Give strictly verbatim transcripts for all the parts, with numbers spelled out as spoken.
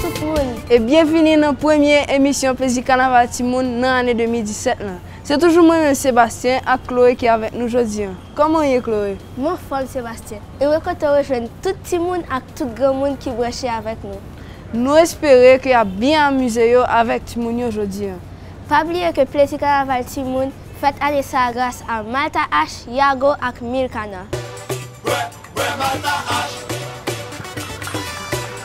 Tout moun. E byenvini nan premye emisyon Plezi Kanaval Timoun nan ane de mil disèt lan. Se toujou mwen menm Sebastien ak Chloé ki avèk nou jodi an. Kòman w ye, Chloé? M anfòm, Sebastien. E mwen kontan rejwenn tout timoun ak tout granmoun ki branche avèk nou. Nou espere ke y ap byen amize yo avèk timoun yo jodi an. Pa bliye ke Plezi Kanaval Timoun fèt ane sa a gras a Malta H, Yago ak Milkana. Bwè, bwè Malta H.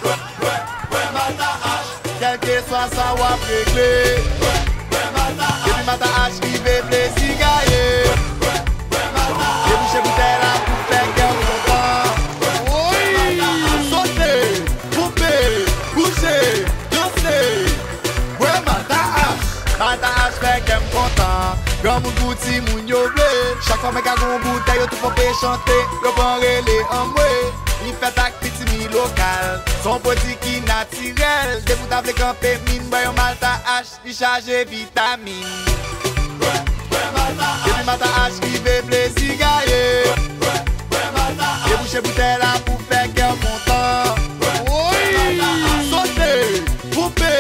Bwè, bwè, bwè Malta H. Kèlkeswa sa w ap regle. Bwè, bwè Malta H. Depi Malta H rive, plezi gaye. Bwè, bwè Malta H. Debouche boutèy la pou fè kè w kontan. Bwè, bwè Malta H. Sote, bouje, bouje, danse. Bwè Malta H. Malta H fè kè m kontan. Granmoun pou timoun yo vle. Chak fwa mwen ka gon boutèy, yo tou ponpe chante. Yo pran rele anmwe. Li fèt ak pitimi lokal. Se yon pwodui ki natirèl. Depi w ta vle kanpe min, bwè yon Malta H, li chaje vitamin. Bwè, bwè Malta H. Depi Malta H rive, plezi gaye. Bwè, bwè Malta H. Debouche boutèy la pou fè kè w kontan. Bwè, bwè Malta H. Sote, ponpe,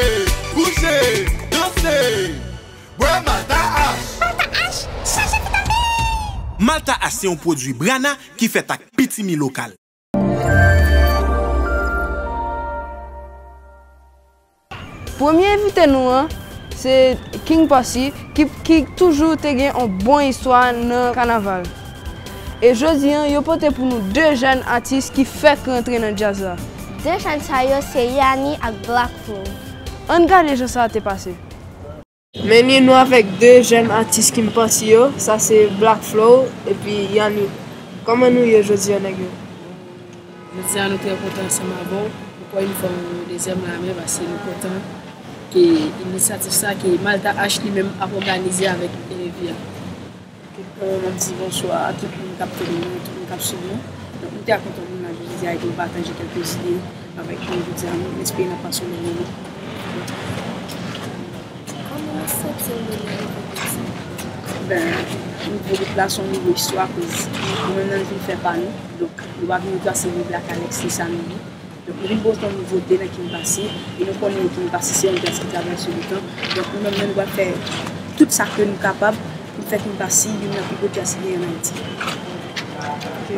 bouje, danse. Bwè Malta H. Malta H, chaje vitamin! Malta H se yon pwodui Brana ki fèt ak pitimi lokal. Premye envite nou an, se King Posse, ki, ki toujou te gen yon bon istwa nan kanaval. E jodi an, yo pote pou nou de jèn atis ki fèk rantre nan djaz la. De jèn sa yo, se Yani ak Black Flow. Ann gade jan sa te pase. Men ni nou avèk de jèn atis King Posse yo, sa se Black Flow epi Yani. Kòman nou ye jodi an, nèg yo? Jodi a, nou trè kontan ansanm avè w. Ankò yon fwa, yon dezyèm lame, paske nou kontan ke inisyativ sa, ke Malta H li menm ap òganize avèk Enevia. Ke, euh, m ap di bonswa a tout moun k ap tande nou, tout moun k ap swiv nou. Donk, nou trè kontan vin la jodi a e pou nou pataje kèlke zide avèk nou jodi a. M espere n ap pase yon bèl moman. Kòman w santi w de lè rive konsa? Ben, nouvo gwoup la se yon nouvo istwa, akoz nou menm nan nou vin fè pa nou. Donk, nou pa vin ranplase yon Black Alex, se sa nou ye. Donk, nou vin pote yon nouvote nan King Posse, e nou konnen King Posse se yon djaz ki travèse letan. Donk, nou menm, nou pral fè tout sa ke nou kapab pou fè King Posse youn nan pi gwo djaz ki genyen ann Ayiti. Ok.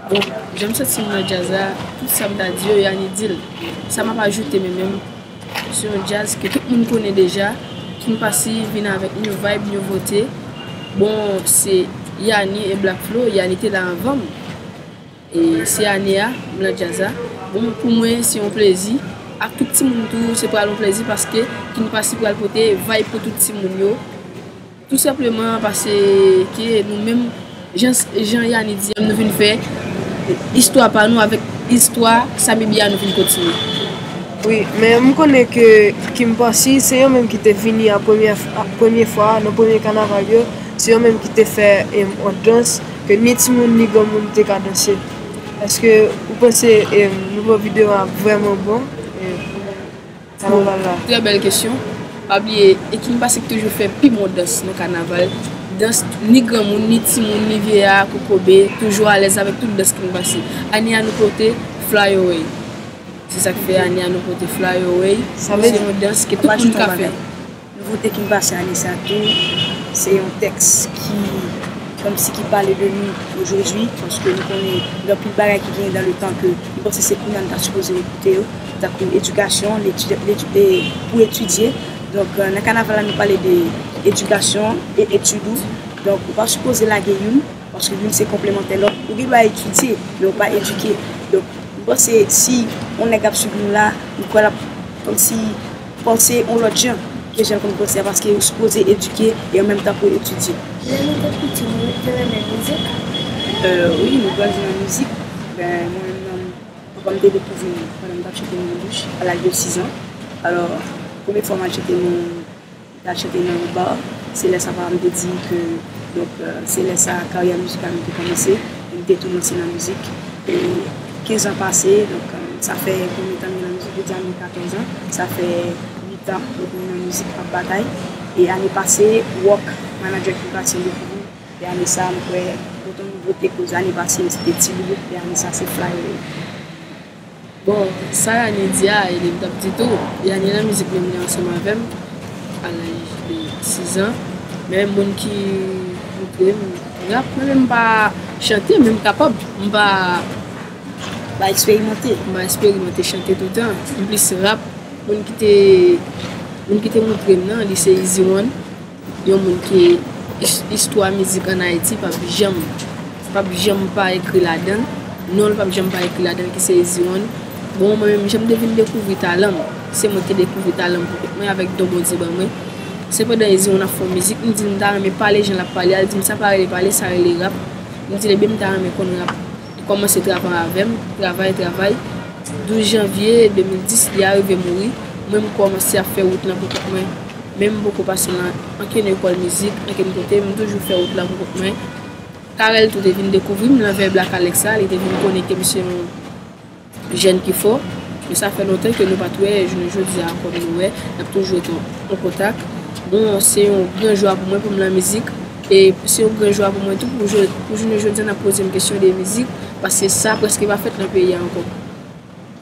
Bon, jan m santi m nan djaz la, tout sa m ta di yo, Yani di l. Sa m ap ajoute, men menm, se yon djaz ke tout moun konnen deja. King Posse vin avèk yon vibe, nouvote. Bon, se Yani e Black Flow, Yani te la anvan m. E se ane a, m nan djaz la. Bon, pou mwen, se yon plezi. Ak tout timoun tou, se pral yon plezi paske King Posse pral pote vibe pou tout timoun yo. Tou senpleman paske ke nou menm, jan, jan Yani di, nou vin fè istwa pa nou avèk istwa Samy B a nou vin kontinye. Wi, men m konnen ke King Posse, se yo menm ki te vini a premyè, a premye fwa, nan premye kanaval yo, se yo menm ki te fè, em, yon dans ke ni timoun ni granmoun te ka danse. Èske ou panse, em, nouvo videyo a vrèman bon? Em, Kanaval la. Trè bèl kesyon. Pa bliye, e King Posse ki toujou fè pi bon dans nan kanaval. Dans ni granmoun, ni timoun, ni vye a, kokobe, toujou alèz avèk tout dans King Posse. Ane a nou pote Fly Away. Se sa k fè ane a nou pote Fly Away. Sa vle di, se yon dans ke tout moun ka fè. Nouvote King Posse ane sa tou, se yon tèks ki kòmsi ki pale de nou ojodwi, paske nou konnen gen anpil bagay ki genyen dan le tan ke nou panse se kounye a nou ta sipoze ekoute yo, tankou edikasyon, leti-, leti-, e pou etidye. Donk, euh, nan kanaval la, nou pale de edikasyon e etid ou. Donk, ou pa sipoze lage youn, paske youn se konplemantè lòt. Ou gen dwa etidye, men ou pa edike. Donk, m panse si yon nèg ap swiv nou la, m kwè l ap kòmsi panse yon lòt jan ke jan l konn panse a, paske ou sipoze edike e an menm tan pou etidye. Lè nou te piti, nou te renmen mizik? Euh, wi, nou grandi nan mizik. Ben, mwen menm, papa m te dekouvri m pandan m t ap chante nan yon douch, a laj de sis an. Alò, premye fwa m al chante nan, m t al chante nan yon ba, se lè sa papa m te di ke, donk, euh, se lè sa karyè mizikal mwen te kòmanse, e m te tou lanse nan mizik. E kenz an pase, donk, euh, sa fè konbyen tan m nan mizik? Jodi a m gen katòz an, sa fè uit an mwen nan mizik, m ap batay. E ane pase, Rock, manadjè King Posse, dekouvri m. E ane sa, m kwè, pote yon nouvote, koz ane pase, m se te Ti Loulou, e ane sa, se Fly Away. Bon, sa Yanie di a, e li m t ap di tou. Yanie nan mizik menm li ansanm avè m, a laj de sis an. Men moun ki montre m rap, mwen menm m pa chante, men m kapab. M pa, pa eksperimante. M pa eksperimante chante toutan. M plis rap, moun ki te, moun ki te montre m nan, li se Easy One. Yon moun ki is- istwa mizik ann Ayiti p ap janm, p ap janm pa ekri ladan l. Non l p ap janm pa ekri ladan l, ki se Easy One. Bon, mwen menm, jan m te vin dekouvri talan m, se mwen ki te dekouvri talan m pou kont mwen avèk don Bondye ban mwen. Se pandan Easy One ap fè yon mizik, m di l m ta renmen pale jan l ap pale a, l di m sa pa rele pale, sa rele rap. M di l ebyen m ta renmen konn rap. Li kòmanse travay avè m, travay, travay. Douz janvye de mil dis, li arive mouri. Mwen, m kòmanse ap fè wout lan pou kont mwen. Men m poko pase nan ankenn ekòl mizik, ankenn kote, m toujou fè wout la pou kont mwen. Carel tou te vin dekouvri m nan vèy Black Alex la, li te vin konnen ke m se yon jèn ki fò. Men sa fè lontan ke nou pa t wè, jounen jodi a ankò nou wè, n ap toujou ret an, an kontak. Bon, se yon gran jwa pou mwen pou m nan mizik, e se yon gran jwa pou mwen tou pou, jou- pou jounen jodi a n ap poze m kesyon de mizik, paske sa prèske pa fèt nan peyi a ankò.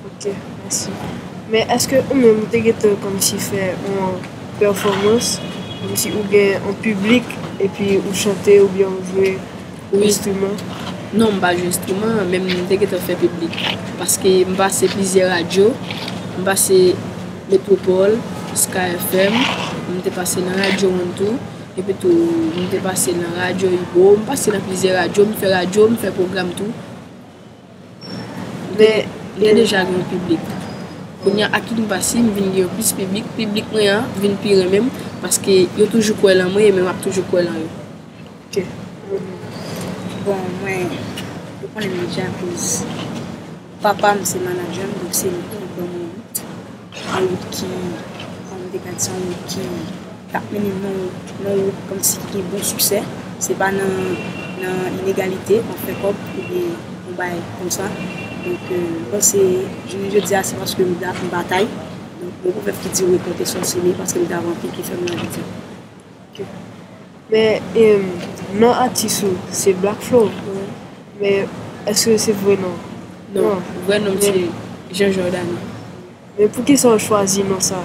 Ok, mèsi. Men èske ou menm ou te gentan kòmsi fè yon pèfòmans, kòmsi ou gen yon piblik, epi ou chante oubyen ou jwe Wi. Enstriman? Non, m pa jwe enstriman, men m te gentan fè piblik. Paske m pase plizyè radyo, m pase Metropole, Sky F M, m te pase nan Radyo One tou, epi tou m te pase nan Radyo Ibo, m pase nan plizyè radyo, m fè radyo, m fè pwogram tou. M te, Men, m te e deja gen yon piblik. Kounye a, ak ki m pase, m vin gen yon plis piblik, piblik mwen an vin pi renmen m, paske yo toujou kwè lan mwen, e men m ap toujou kwè lan yo. Ok. Bon, mwen, yo konnen m deja, akoz papa m se manadjè m, donk se li ki ban mwen wout. Yon wout ki, kòman m te ka di sa, yon wout ki, k ap mennen m nan, nan wout kòmsi ki gen bon siksè. Se pa nan, nan inegalite, m ap fè kòb, oubyen yon bagay konsa. Donk, euh, m panse, jounen jodi a, se paske m da-, m batay. Donk, mwen, pwovèb ki di rekonte sòsye, men paske m t avan ki, ki fè m nan jodi a. Ok. Men, em, non atis ou, se Black Flow. Wi. Men, èske se vre non? Non, Non. Vrè non m Men se Jean Jordany. Men poukisa w chwazi non sa?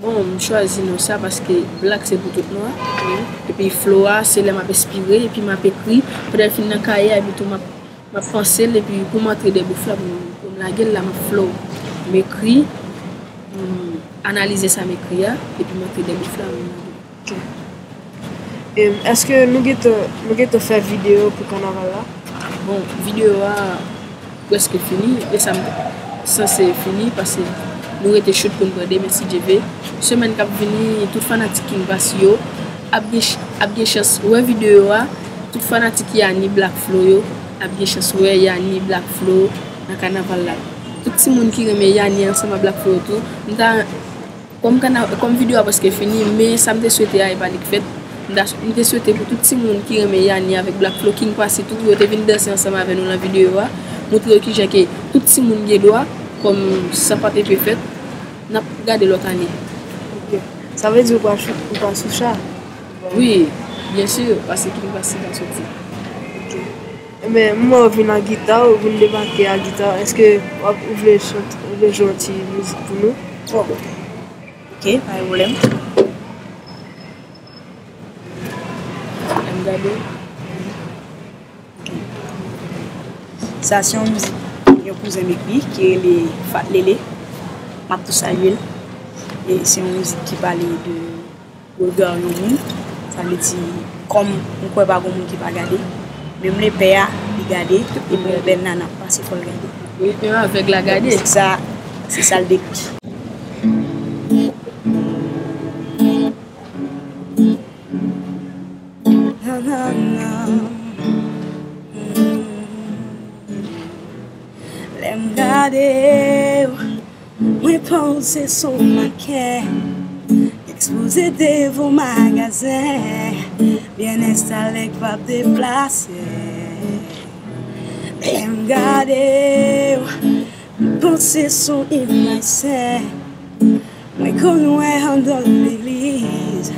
Bon, m chwazi non sa paske Black se pou tout nwa. Wi. Epi flow a, se lè m ap enspire, epi m ap ekri. Pandan l fin nan kaye a, epi tou m ap, m ap panse l, epi pou m antre dèbouf la, pou m, pou m lage l la, m ap flow. M ekri, m analize sa m ekri a, epi m antre dèbouf la, m lage l. Ok. Em, èske nou gentan, nou gentan fè videyo pou kanaval la? Bon, videyo a prèske fini, e sa m sanse fini, paske nou rete chout pou n pran demen, si Dye vle. Semèn k ap vini, tout fanatik King Passy yo ap gen ch-, ap gen chans wè videyo a. Tout fanatik Yanie Black Flow yo ap gen chans wè Yanie Black Flow nan kanaval la. Tout timoun ki renmen Yanie ansanm ak Black Flow tou, m ta Kòm kana-, kòm videyo a prèske fini, men sa m te swete a, e pa li k fèt. M ta, m te swete pou tout timoun ki renmen Yanie avèk Black Flow, King Passy tou, pou yo te vin danse ansanm avè nou nan videyo a. Montre yo kijan ke tout timoun gen dwa, kòm sa pa t pe fèt. N ap gade lòt ane. Ok. Sa vle di ou pa sou, ou pa sou cha? Wi, byen si, paske King Passy pa soti. Ok. Ebyen, m wè w vin ak gita, ou vin debake ak gita. Èske w ap, ou vle chante, ou vle jwe yon ti mizik pou nou? Bon. Ok, pa gen pwoblèm. Lè m gade. Ok. Sa se yon mizik yon kouzen m ekri ki rele Fat Lele. M ap tou salye l. E se yon mizik ki pale de rega yon moun. Sa vle di, kòm m kwè pa gen moun ki pa gade, menm lepè a, li gade, epi yon bèl nana ap pase, fò l gade. Wi, menm avèg la gade. Se sa, se sa l dekri. Nanana. Lè m gade w, mwen panse s on makè ekspoze devan magazen, byen enstale k p ap deplase. Lè m gade w, m panse s on imaj sen mwen konn wè anndan legliz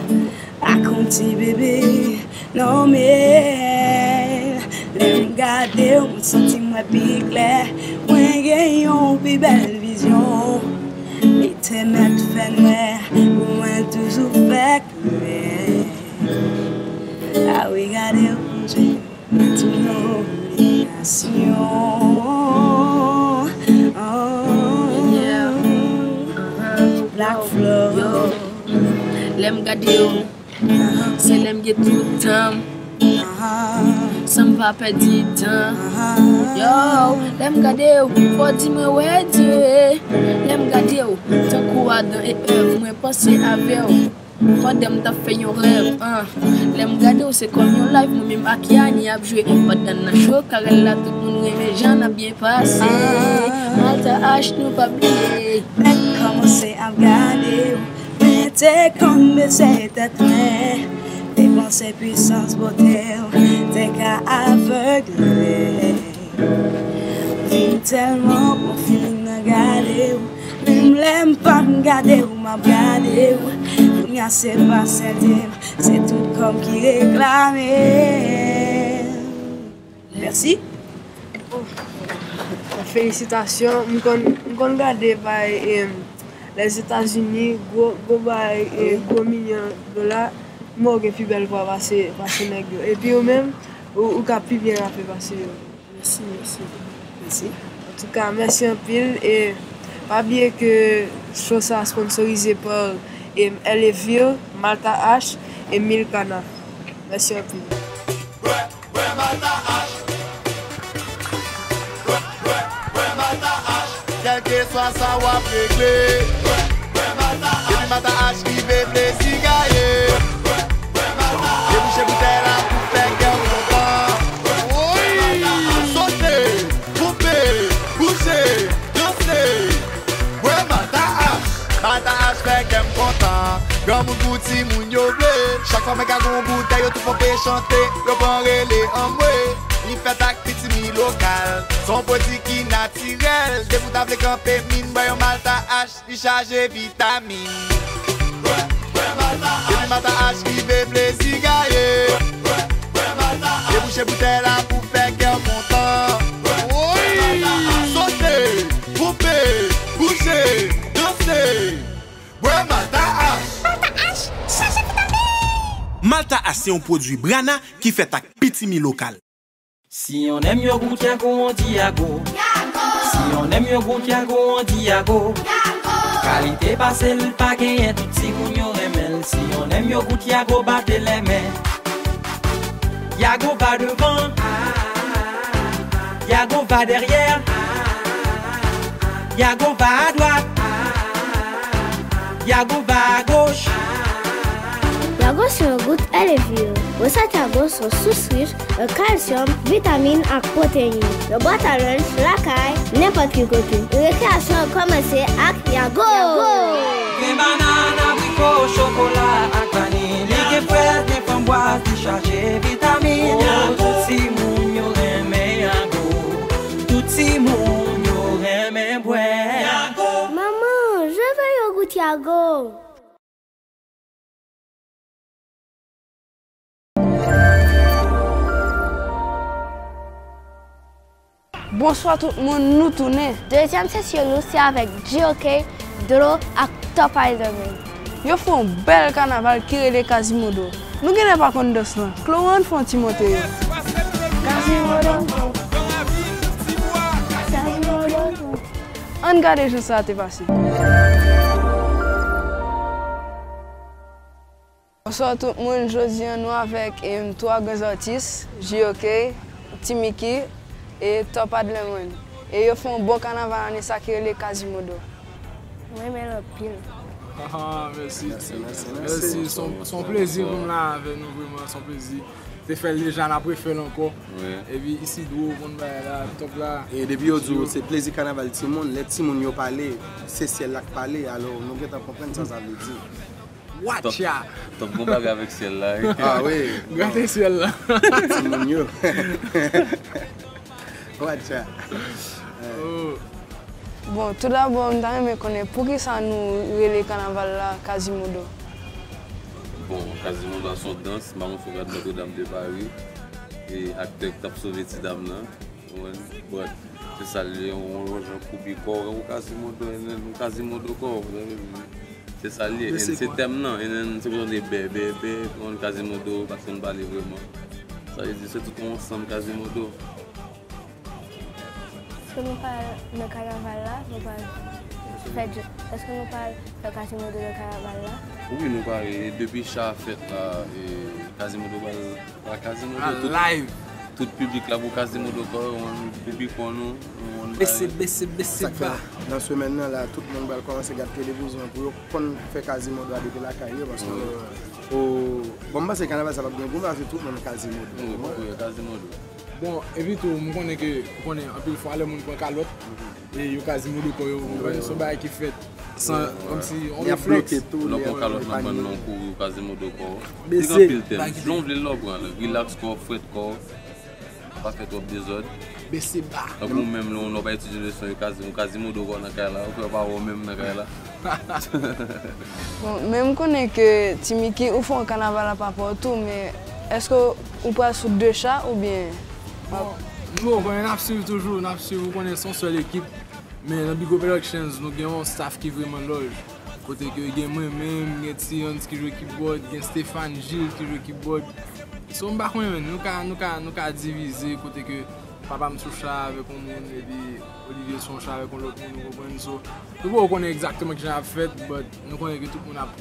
ak on ti bebe nòmal. Lè m gade w, mwen santi m wè pi klè. Mwen gen yon Pou pi bèl vizyon, li te mèt fè nwè, pou mwen toujou fè klè. A wi, gade w, Bondye, tout nominasyon. Oh, Black Flow. Yo, lè m gade w, se lè m gen tout tan m, san m pa pèdi tan. Yo, lè m gade w, fò di mwen wè Dye. Lè m gade w, tankou Adan e Èv, mwen panse avè w. Pandan m t ap fè yon rèv, ah. Lè m gade w, se kòm yon live, mwen menm ak Yani ap jwe. Pandan n nan cho Karèl la, tout moun renmen jan n ap byen pase. Malta H, nou pa bliye. Lè m kòmanse ap gade w, mwen te konn bese tèt mwen, te panse pwisans bote w te ka avegle. Vin tèlman bon, feeling nan gade w, menm lè m pa m gade w, m ap gade w. Kounye a se pa sèten m, se tout kò m ki reklame. Mèsi. Felisitasyon. M konn, m konn gade bay, em, Lèzetazini, gwo, gwo bay, e, gwo milyon dola. Mwen, ou gen pi bèl vwa pase, pase nèg yo. Epi ou menm, ou, ou ka pi byen rape pase yo. Mèsi, mèsi. Mèsi. Antouka, mèsi anpil. E pa bliye ke show sa a sponsorize pa, em, L A Ville, Malta H e Milkana. Mèsi anpil. Bwè Malta H. Bwè, bwè, bwè Malta H. Kèlkeswa sa w ap regle. Bwè, bwè Malta H. Depi Malta H rive, plezi gaye. Bwè, bwè Malta H. Debouche boutèy la pou fè kè w kontan. Woy! Sote, twonpe, bouje, danse. Bwè Malta H. Malta H fè kè m kontan. Granmoun pou timoun yo vle. Chak fwa mwen ka gon boutèy, yo tou ponpe chante. Yo pran rele anmwe. Li fèt ak pitimi lokal. Se yon pwodui ki natirèl. Depi w ta vle kanpe min, bwè yon Malta H, li chaje vitamin. Bwè, bwè Malta H. Depi Malta H rive, plezi gaye. Bwè, bwè Malta H. Debouche boutèy la pou fè kè w kontan. Woy! Sote, twonpe, bouje, danse. Bwè Malta H. Malta H, chaje vitamin! Malta H se yon pwodui Brana ki fèt ak pitimi lokal. Si on aime yogourt Yago, on dit Yago. Si on aime yogourt Yago, on dit Yago. Kalite pase l pa genyen, tout timoun yo renmen l. Si on aime yogourt Yago, bate les mains. Yago va devant. Yago va derrière. Yago va à droite. Yago va à gauche. Yago se yon gout L A Ville. Resèt Yago se yon sous rich an kalsyòm, vitamin ak pwoteyin. Nan bwat a lunch, lakay, nenpòt ki kote. Rekreyasyon an kòmanse ak Yago! Gen banana, abriko, chokola ak vaniy. Li gen frèz, gen framboaz, li chaje vitamin. Oh, tout timoun yo renmen Yago. Tout timoun yo renmen bwè Yago. Maman, je veux yogourt Yago. Bonswa tout moun, nou tounen. Dezyèm sesyon nou se avèk G O K, Dlo ak Top Island. Yo fè yon bèl kanaval ki rele Kazimodo. Nou genlè pa konn dans lan. Chloe, ann fè yon ti monte yo. Kazimodo. Kazimodo. Ann gade jan sa te pase. Bonswa tout moun, jodi a nou avèk, em, twa gran zatis, G O K, Timiki e Top Adlerman. E yo fè yon bon kanaval ane sa ki rele Kazimodo. Mwen renmen l anpil. Ah, mèsi. Mèsi, mèsi, mèsi. Mèsi, se yon, se yon plezi pou m la avèk nou, vrèman, se yon plezi. Te fè l deja, n ap refè l ankò. Wi. Epi Isidro konn bagay la, Top la. E depi yo di w se plezi kanaval timoun, lè timoun yo pale, se syèl la k pale, alò nou gentan konprann sa sa vle di. Top, Watcha! Top gon bagay avèk syèl la, wi. Ah wi. Gade syèl la. Timoun yo. Watcha. Oh. Bon, toudabò, m ta renmen konnen poukisa nou rele kanaval la Kazimodo? Bon, Kazimodo a se yon dans, m pa konn si w gad Notre Dame de Paris, e aktè k t ap sove ti dam nan, ou konprann? But, Se sa l ye, yon, yon jan koubi kò w, ou Quasimodo, en, en, ou Quasimodo kò w, sa vle di. Se sa l ye, en, se tèm nan, en, en, se pou tande bè, bè, bè, yon Quasimodo, pa t konn pale vrèman. Sa vle di, se tout yon ansanm Quasimodo. Èske nou pral nan kanaval la? Nou pral fè djè-, èske nou pral fè Quasimodo nan kanaval la? Wi, nou pare. E depi cha fèt la, e Quasimodo pral, pral Quasimodo. Tout, tout piblik la pou Quasimodo kò, yon koubi kò nou, yon bagay. Bese, bese, bese ba. Nan semèn nan la, tout moun pral kòmanse gad televizyon pou yo konn fè Quasimodo a depi lakay yo, paske, o, bon, m panse kanaval sa p ap gen gwo, paske tout moun Quasimodo. Wi, wi, Quasimodo. Bon, epi tou, m konnen ke, ou konnen, anpil fwa, lè moun pran kalòt, e yo Quasimodo kò yo, ou konprann, se yon bagay ki fèt san, kòmsi, yon reflèks. Lè w pran kalòt nan bann nan, ou kouri, ou Quasimodo kò w. Li gen anpil tèm. Jan w vle l la w pran l. Rilaks kò w, frèt kò w. Pa fè twòp dezòd. Bese ba. Tankou ou menm, lè w pa etidye leson, ou Quasimodo kò w nan kay la, ou fè pa wè w menm nan kay la. Bon, men m konnen ke Ti Mickey, ou fè yon kanaval apa pa w tou, men èske ou pral sou de cha oubyen? Bon, nou konnen n ap swiv toujou, n ap swiv, ou konnen se yon sèl ekip. Men nan Bigo Productions, nou gen yon staff ki vrèman lòj. Kote ke gen mwen menm, gen Tiyans ki jwe kibòd, gen Stéphane Gilles ki jwe kibòd. So, m pa konnen, men nou ka, nou ka, nou ka divize kote ke papa m sou cha avèk yon moun, epi Olivier sou yon cha avèk yon lòt moun, ou konprann? So, nou poko konnen egzakteman kijan ap fèt, but nou konnen ke tout moun ap,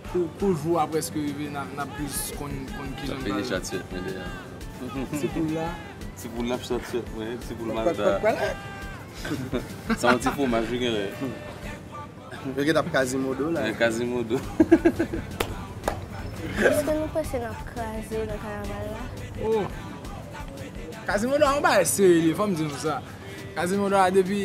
kou, kou jou a prèske rive, n ap, n ap plis konn, konn kijan n pral. Ti poul la. Ti poul la. Ti poul la ap sòt sòt, mwen, ti poul Malta. Sa yon ti fwomaj, wi, genlè. Yo gentan ap Quasimodo la. Quasimodo. Èske nou panse n ap kraze nan kanaval la? Oh! Quasimodo a yon bagay serye, fò m di nou sa. Quasimodo a depi,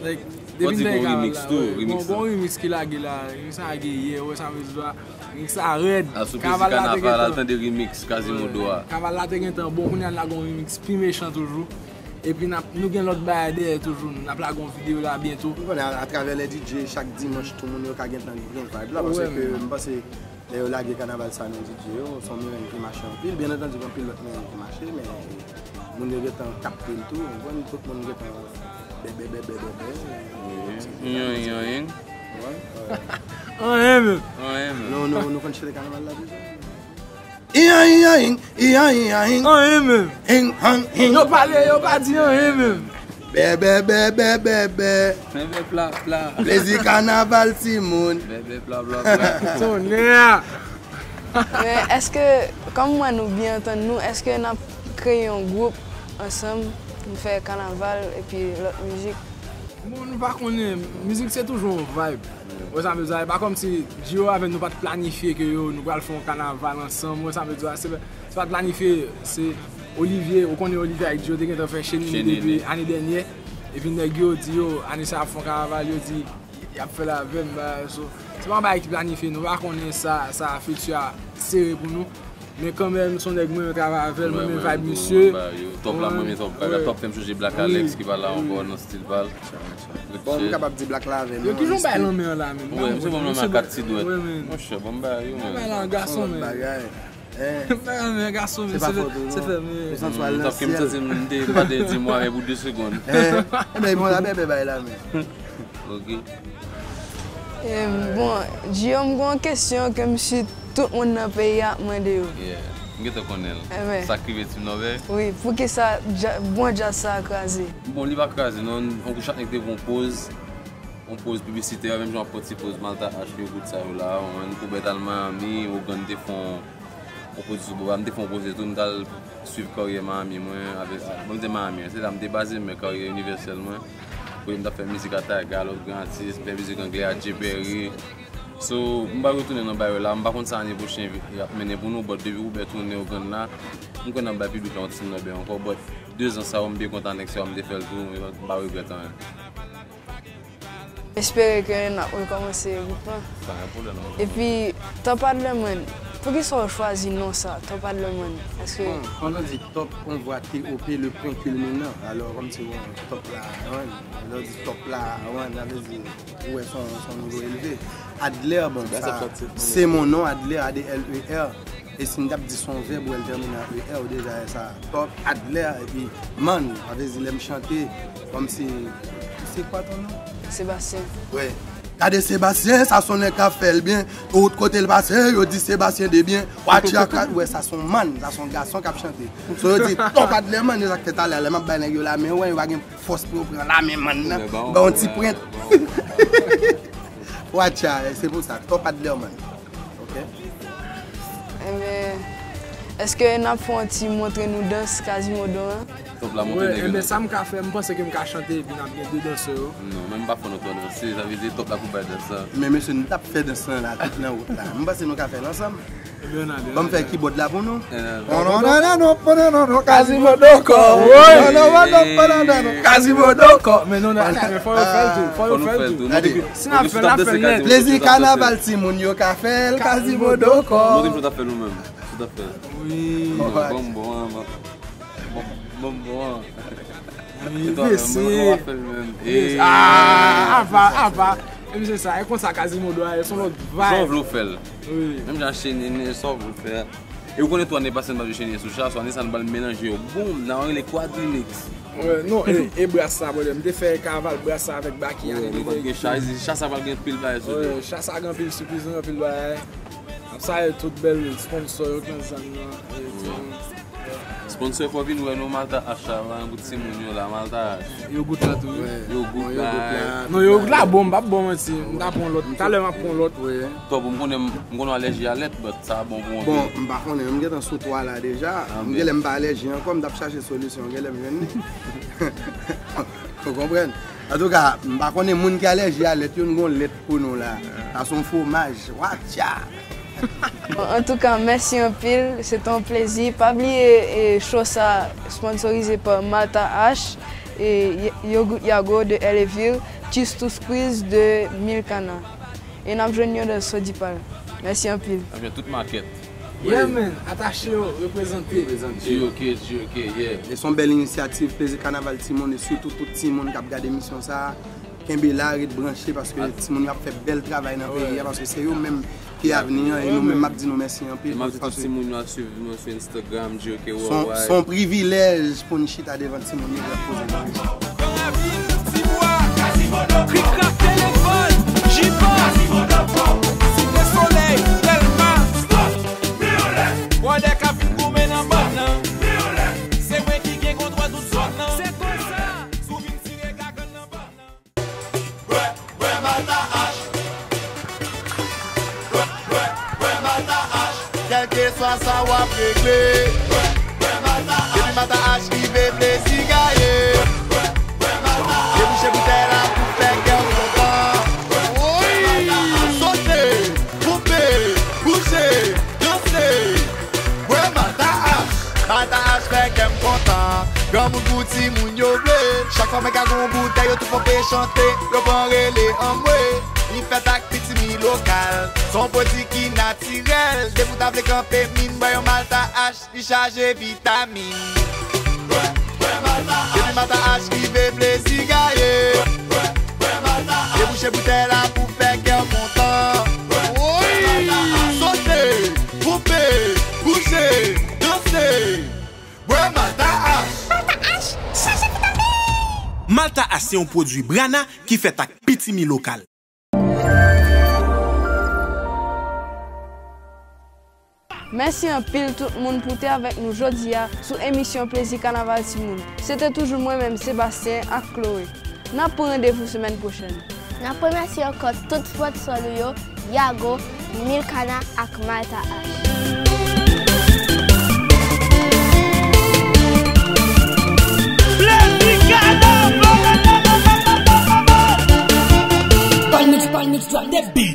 like, depi n te kanaval la, wi. Bon, bon remix ki lage la, remix la lage yè, ou wè sa m vle di la. Remix la rèd. Kanaval la te gentan. Al tande remix Quasimodo a. Kanaval la te gentan bon, kounye a n lage yon remix pi mechan toujou. Epi n ap, nou gen lòt bagay dèyè toujou, n ap lage yon videyo la byento. Ou konnen, atravè lè D J, chak dimanch, tout moun yo ka gentan gen vibe la, paske m panse lè yo lage kanaval sa nan D J yo, se yon mereng ki mache anpil. Byen antandi, gen anpil lòt mereng ki mache, men moun yo gentan kapte l tou, ou konprann, tout moun gentan bè, bè, bè, bè, bè, bè. Yon, yon, yon. Anyen menm. Anyen menm. Nou, nou, nou konn chante kanaval la deja? Anyen menm. Yo pale, yo pa di anyen menm. Bèbè, bèbè, bèbè. Bèbè, pla, pla. Plezi kanaval, timoun. Bèbè, pla, pla, pla. Tonnè! Men èske, kòm mwen nou byen antann nou, èske n ap kreye yon gwoup ansanm, nou fè kanaval epi lòt mizik? Bon, nou pa konnen, mizik se toujou yon vibe. Ou wè sa m vle di a, e pa kòmsi Gio avè nou pa t planifye ke yo, nou pral fè yon kanaval ansanm, ou wè sa m vle di a, se, se pa t planifye, se Olivier, ou konnen Olivier ak Gio te gentan fè Chez Nini depi ane dènyè, epi nèg yo di yo, ane sa y ap fè yon kanaval, yo di, y ap fè l avè m, bagay, so, se pa yon bagay ki planifye, nou pa konnen sa, sa fiti a sere pou nou. Men kanmenm, se yon nèg mwen renmen travay avè l, mwen renmen vibe misye. Top la, mwen renmen Top. Top fè m sonje Black Alex ki pa la ankò nan stil pa l. Bon, m kapab di Black la avè l. Yo, kijan w bay lanmen an la menm? Wi, misye ban m lanmen ak kat ti dwèt. Monchè, ban m bay yo, menm. Bay la, gason, menm. Bagay. Bay la, men, gason, menm. Se pa fòt ou, non. Se fè, men. Ou santi w al nan syèl. Tank m santi m te pa te di mwa, men pou de segonn. Enben, bon, la, bèbè, bay la, men. Ok. Bon, Gio, m gen yon kesyon ke m si tout moun nan peyi a ap mande yo. Yeah. M gentan konnen l. Sa k rive Team Nòvè? Wi, poukisa dja-, bon djaz sa a kraze? Bon, li pa kraze, non. Yon kou chak nèg te pran yon poz, yon poz piblisitè, menm jan w ap pran ti poz Malta H, Yogourt sa yo la, ou konprann, Poubèt al Miami, Ogann te fè yon yon pwodui sou bò a, m te fè yon pwodui tou, m t al swiv karyè Miami mwen, avèk, bon, m te Miami an, se la m te baze m, men karyè inivèsèl mwen. Kote m t ap fè mizik a Tyga, lòt gran atis, m fè mizik anglè a Jay Perry. So, m pral retounen nan bay yo la, m pa konn sa ane pwochen y ap mennen pou nou, but depi Poubèt tounen Ogann la, m kwè n ap bay piblik la yon ti nòbè ankò, but dezan sa yo, m byen kontan nèg sa yo, m te fè l tou, m pa regrèt anyen. M espere ke n ap rekòmanse gwoup lan. Pa gen pwoblèm non. Epi, Top Adlerman, poukisa w chwazi non sa, Top Adlerman? Èske... Bon, kan yo di top, on voit T O P, le point culminant. Alò, kòmsi, bon, top la, wan, lè yo di top la, wan, sa vle di, ou wè, se yon, se yon nivo elve. Adler, bon, sa, c'est mon nom, Adler, A D L E R. E si m t ap di se yon vèb, wè, l tèmine an E R, ou deja wè sa. Top Adler, epi man, sa vle di lè m chante, kòmsi, c'est quoi ton nom? Sébastien. Wè. Gade Sébastien, sa se yon nèg k ap fè l byen. Tout kote l pase, yo di Sébastien de byen. Watch ya, wè, sa se yon man, sa se yon gason k ap chante. So yo di, Top Adler man, e sa k fè talè, lè m ap bay nèg yo lamen, wè, yo pa gen fòs pou yo pran lamen man nan. Ba yon ti prent. Watch ya, se pou sa, Top Adler man. Ok. Enben, èske n ap fè yon ti montre nou dans Quasimodo an? Top la montre nèg yo. Enben, sa m ka fè, m panse ke m ka chante epi n ap gen de dansè yo. Non, men m pa fò nan twò danse, sa vle di top la pou bay dans la. Men mesye, nou t ap fè dans lan la, tout nan wout la. M panse nou ka fè l ansanm. Ebyen, n ale. Ban m fè kibòd la pou nou. Quasimodo kò. Quasimodo kò. Men non, non, men fò yo fè l tou. Fò yo fè l tou. Si n ap fè l, n ap fè l nèt. Plezi kanaval timoun yo ka fè l, Quasimodo kò. Montre m jan w t ap fè l ou menm. Jan w t ap fè l. Wi. Non, bon, bon, bon, bon, bon. Wi, mesi. Ah, apa, apa. E misye sa, e konsa Quasimodo a ye, se yon lòt vibe. Jan w vle w fè l. Wi. Menm jan Chenene, sa w vle w fè. E ou konnen tou ane pase n pa t jwe Chenene sou cha, so ane sa n pral melanje yo. Boum, n a rele Quadrimix. Wè, non, e, e brasa, brother. M te fè kanaval brasa avèk Baky ane dèyè. Wè, nou pa t gen cha, e cha sa pral gen anpil bagay sou li. Wè, cha sa gen anpil sipriz, anpil bagay. Ap salye tout bèl sponsor yo k nan zòn nan, e tou. Sponsor, fò vin wè nou, Malta H la, pa gen pou timoun yo la, Malta H. Yogourt la tou. Yogourt la. Non, yogourt la bon, m p ap ba w manti. M ta pran lòt. Talè m ap pran lòt. Top, m konnen, m konnen w alèji a lèt, but sa bon pou w anpil. Bon, m pa konnen, m gentan sou twa la deja. M genlè m pa alèji ankò, m t ap chache solisyon, genlè m jwenn li. Ou konprann? Antouka, m pa konnen moun ki alèji a lèt yo, n gon lèt pou nou la. Sa se yon fwomaj. Watcha! Antouka, mèsi anpil. Se te yon plezi. Pa bliye, e, show sa sponsorize pa Malta H, e, Ye-, Yogourt Yago de L A Ville, Cheese to Squeeze de Milkana. E n ap jwenn yo nan Sodipal. Mèsi anpil. N ap jwenn tout makèt. Yeah, man. Atache yo, reprezante. Reprezante. G O K, G O K, yeah. E se yon bèl inisyativ, Plezi Kanaval Timoun, e sitou tout timoun k ap gade emisyon sa a. Kenbe la, ret branche, paske timoun yo ap fè bèl travay nan peyi a, paske se yo menm ki avni an, e nou menm, m ap di nou mèsi anpil. E m ap di tout timoun yo ap swiv nou sou Instagram, G O K Worldwide. Se yon privilèj pou n chita devan timoun yo pou n poze nou kesyon. Gran Ravin, Tibwa, Krik Krak, Telefòn, Jipa, Site Solèy, Dèlma, Bwòdè k ap vin goumen nan bòn nan. Se mwen ki gen kontwòl tout zòn nan. Se konsa. Si w vin tire gagann nan bòn nan. Bwè, bwè Malta H. Bwè, bwè, bwè Malta H. Kèlkeswa sa w ap regle. Bwè, bwè Malta H. Depi Malta H rive, plezi gaye. Bwè, bwè Malta H. Debouche boutèy la pou fè kè w kontan. Woy! Sote, bounpe, bouje, danse. Bwè Malta H. Malta H fè kè m kontan. Granmoun pou timoun yo vle. Chak fwa mwen ka gon boutèy, yo tou ponpe chante. Yo pran rele anmwe. Li fèt ak pitimi lokal. Se yon pwodui ki natirèl. Depi w ta vle kanpe, min bwè yon Malta H. Li chaje vitamin. Bwè, bwè Malta H. Depi Malta H rive, plezi gaye. Bwè, bwè Malta H. Debouche boutèy la pou fè kè w kontan. Woy! Sote, bounpe, bouje, danse. Bwè Malta H. Malta H, chaje vitamin. Malta H se yon pwodui Brana ki fèt ak pitimi lokal. Mèsi anpil tout moun pou te avèk nou jodi a sou emisyon Plezi Kanaval Timoun. Se te toujou mwen menm, Sebastien ak Chloé. N ap pran randevou semèn pwochèn. N ap remèsye ankò tout sponsò nou yo, Yago, Milkana ak Malta H. Plezi Kanaval! Palmix, Palmix, drop that beat.